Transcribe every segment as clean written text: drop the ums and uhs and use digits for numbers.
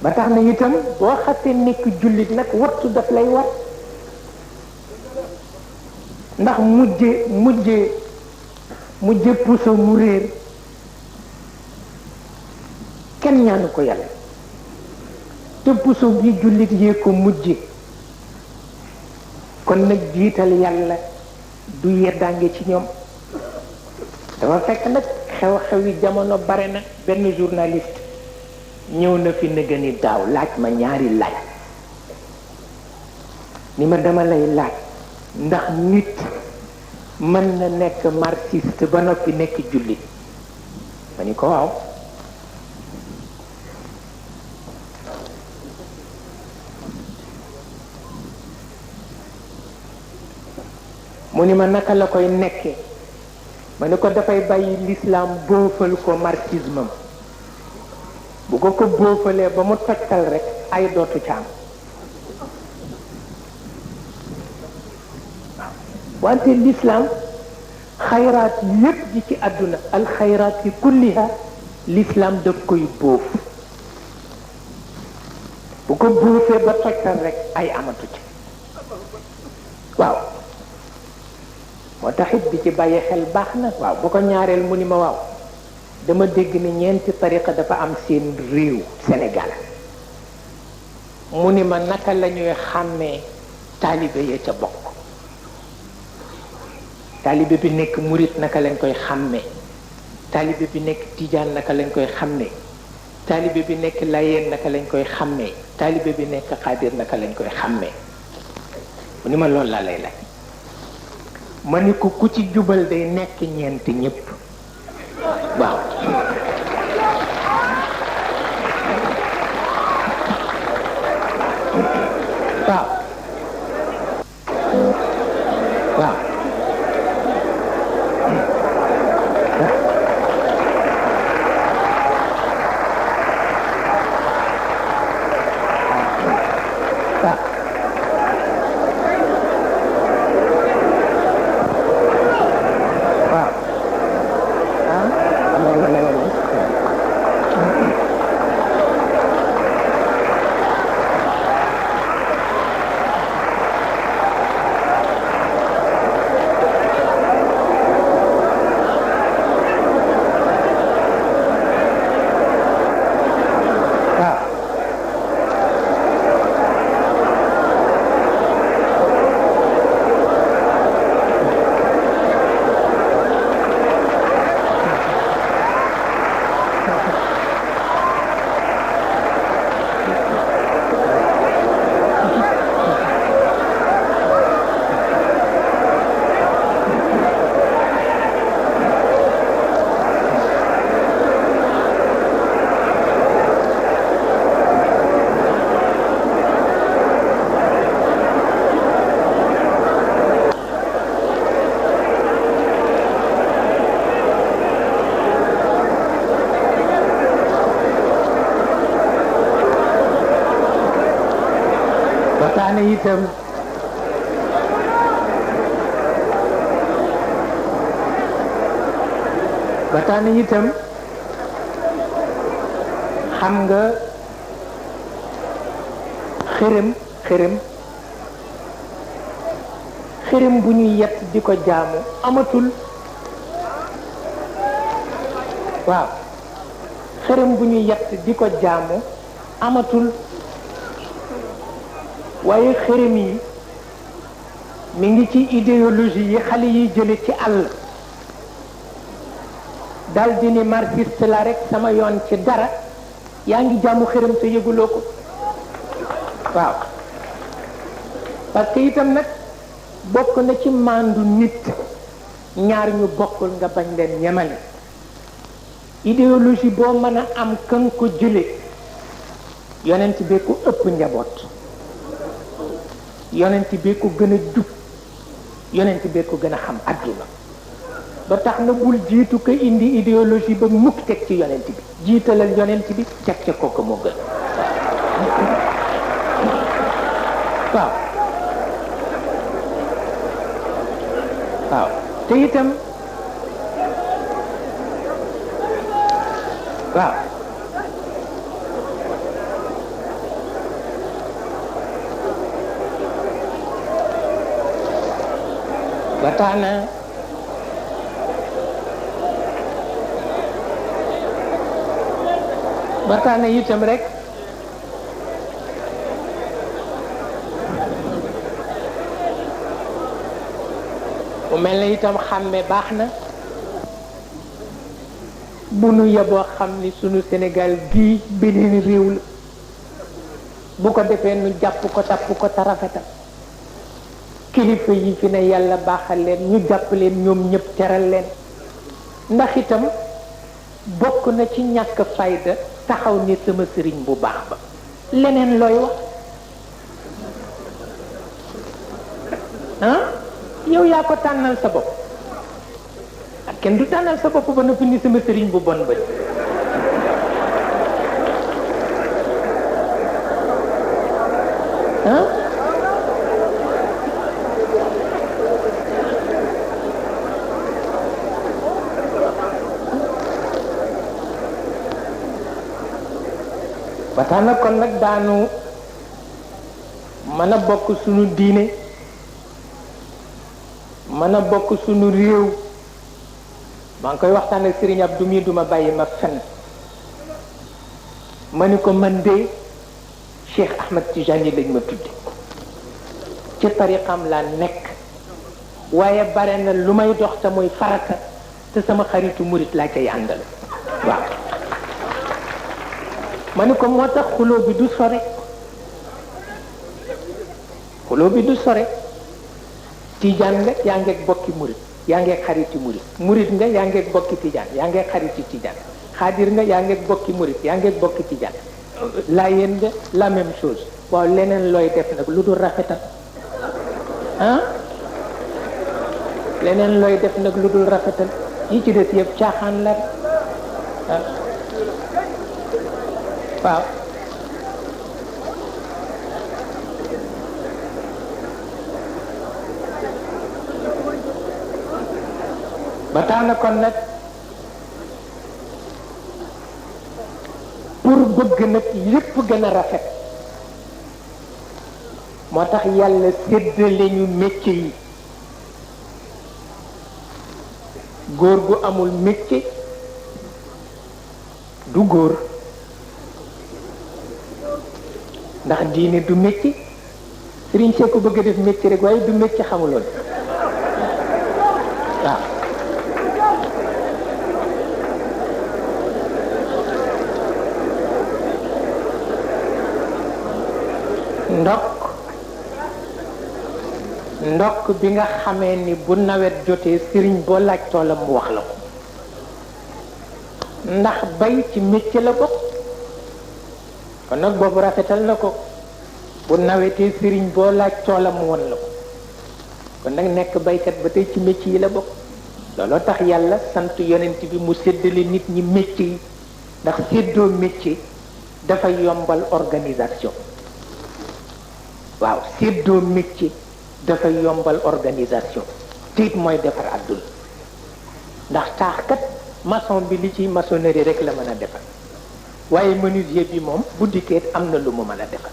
ba tax na itam boo xasee nekk jullit nag wattu daf lay war ndax mujje puso mu réer kenn ñaanu ko yàlla te puso bi jullit yee ko mujje kon nag jiital yàlla du yeddaange ci ñoom dafa fekk nag xew-xewi jamono bare na benn journaliste ñëw na fi nëga ni daaw laaj ma ñaari laaj ni ma dama lay laaj ndax nit mën na nekk marxiste ba noppi nekk jullit ma ni ko waaw mu ni ma naka la koy nekke ma ni ko dafay bàyyi l'islam boofal ko marxisme bu ko boofalee ba mu tojtal rek ay dootu ca am wante l'islam xayraat yépp ji ci àdduna alxayraat yi kulliha l'islam daf koy bóof bu ko bóofee ba tojtal rek ay amatu ci waaw moo taxit bi ci bàyyi xel baax na waaw bu ko ñaareel mu ni ma waaw dama dégg ni ñeenti tariqa dafa am seen réew Sénégal mu ni ma naka la ñuy xàmmee taalibe ya ca bokk taalibe bi nekk murit naka lañ koy xàmmee taalibe bi nekk tijaan naka lañ koy xàmmee taalibe bi nekk layeen naka lañ koy xàmmee taalibe bi nekk xaadir naka lañ koy xàmmee mu ni ma loolu laa lay laaj ma ni ko ku ci jubal day nekk ñeenti ñëpp waaw waaw waaw itam ba tax na itam xam nga xërëm bu ñuy yett di ko jaamu amatul waaw xërëm bu ñuy yett di ko jaamu amatul waaye xërëm yi mi ngi ci idéologie yi xale yi jële ci àll dal di ni marxiste la rek sama yoon ci dara yaa ngi jaamu xërëm te yëguloo ko waaw parce que itam nag bokk na ci màndu nit ñaar ñu bokkul nga bañ leen ñemale idéologie boo mën a am kan ko jële yonent bee ko ëpp njaboot yonent bee ko gën a jub yonent bee ko gën a xam adduna ba tax na bul jiitu ko indi idéologie ba mukk teg ci yonent bi jiitalal yonent bi teg ca kooku moo gën waaw waaw te itam waaw ba tax na itam rek mu mel na itam xàmme baax na bu nu yeboo xam ni sunu Sénégal gii beneen réew la bu ko defee nu jàpp ko tapp ko tarafetal kilifa yi fi ne yàlla baaxal leen ñu jàpp leen ñoom ñëpp teral leen ndax itam bokk na ci ñàkk fayda taxaw ni sama sëriñ bu baax ba leneen looy wax yow yaa ko tànnal sa bopp ak kenn du tànnal sa bopp ba noppi ni sama sëriñ bu bon ba ba tax na kon nag daanu mën a bokk sunu diine mën a bokk sunu réew maa ngi koy waxtaan ak Serigne Abdou mi duma bàyyi ma fen ma ni ko man de Cheikh Ahmed Tijani lañ ma tudde ci tariqam laa nekk waaye bare na lu may dox te muy farata te sama xaritu murit laa cay àndal waaw ma ni ko moo tax xuloo bi du sore tijaan nga yaa ngeeg bokki murit yaa ngeeg xariti murit nga yaa ngeeg bokki tijaan yaa ngeeg xariti tijaan xaadir nga yaa ngeeg bokki murit yaa ngeeg bokki tijaan laayeen nga la même chose waaw leneen looy def nag lu dul rafetal leneen looy def nag lu dul rafetal yi ci des yëpp caaxaan la waaw ba tax na kon nag pour bëgg nag lépp gën a rafet moo tax yàlla séddale ñu métier yi góor gu amul métier du góor ndax diine du métier Sëriñ Seex ko bëgg a def métier rek waaye du métier xamuloon waaw ndokk bi nga xamee ni bu nawet jotee sëriñ boo laaj toolam mu wax la ko ndax bay ci métier la bokk kon nag boobu rafetal na ko bu nawetee sëriñ boo laaj toolam mu won la ko kon nag nekk baykat ba tey ci métier yi la bokk looloo tax yàlla sant yonent bi mu séddale nit ñi métier yi ndax séddoo métier dafay yombal organisation waaw séddoo métier dafay yombal organisation te it mooy defar àdduna ndax taax kat maçon bi li ci maçonnerie rek la mën a defar waaye menuisier bi moom bu dikkee am na lu mu mën a defar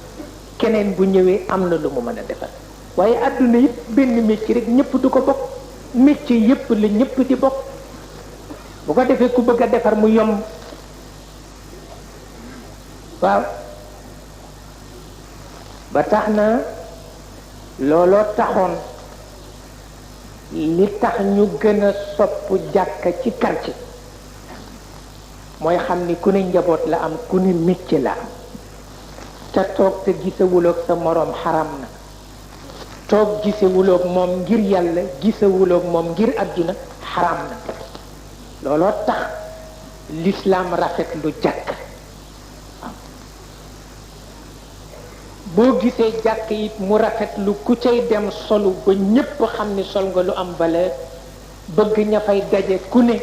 keneen bu ñëwee am na lu mu mën a defar waaye àdduna yëpp benn métier rek ñëpp du ko bokk métier yëpp la ñëpp di bokk bu ko defee ku bëgg a defar mu yomb waaw ba tax na looloo taxoon li tax ñu gën a sopp jàkka ci quartier mooy xam ni ku ne njaboot la am ku ne métier la am te toog te gisewuloog sa moroom xaram na toog gisewuloog moom ngir yàlla gisewuloog moom ngir àdduna xaram na looloo tax l'islam rafet lu jàkk boo gisee jàkk it mu rafet lu ku cay dem solu ba ñépp xam ni sol nga lu am valeur bëgg ña fay daje ku ne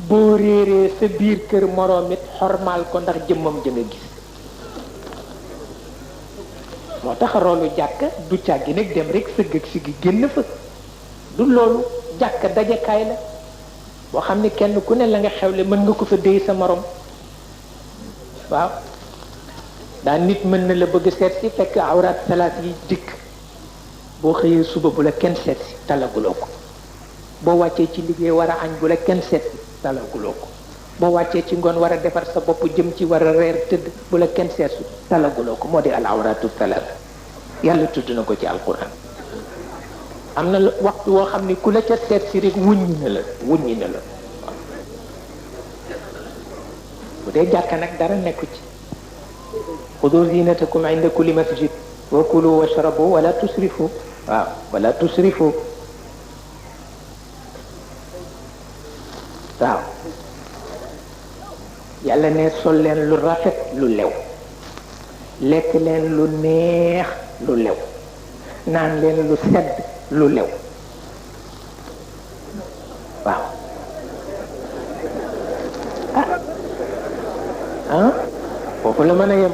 boo réeree sa biir kër moroom it xormaal ko ndax jëmmam ja nga gis moo tax roolu jàkk du càggi nag dem rek sëgg ak sigi génn fa du loolu jàkk dajekaay la boo xam ni kenn ku ne la nga xewle mën nga ko fa déy sa moroom waaw daa nit mën na la bëgg seet si fekk awraat salaat yi dikk boo xëyee suba bu la kenn seet si talaguloo ko boo wàccee ci liggéey war a añ bu la kenn seet si talaguloo ko boo wàccee ci ngoon war a defar sa bopp jëm ci war a reer tëdd bu la kenn seet si talaguloo ko moo di al awratu thalath yàlla tudd na ko ci alquran am na waxtu woo xam ni ku la ca seet si rek wuññi na la bu dee jàkka nag dara nekku ci xudu zinatakum inda kulli masjid wa kulu washrabu wala tusrifu waaw wala tusrifu waaw yàlla ne sol leen lu rafet lu lew lekk leen lu neex lu lew naan leen lu sedd lu lew waaw foofu la mën a yem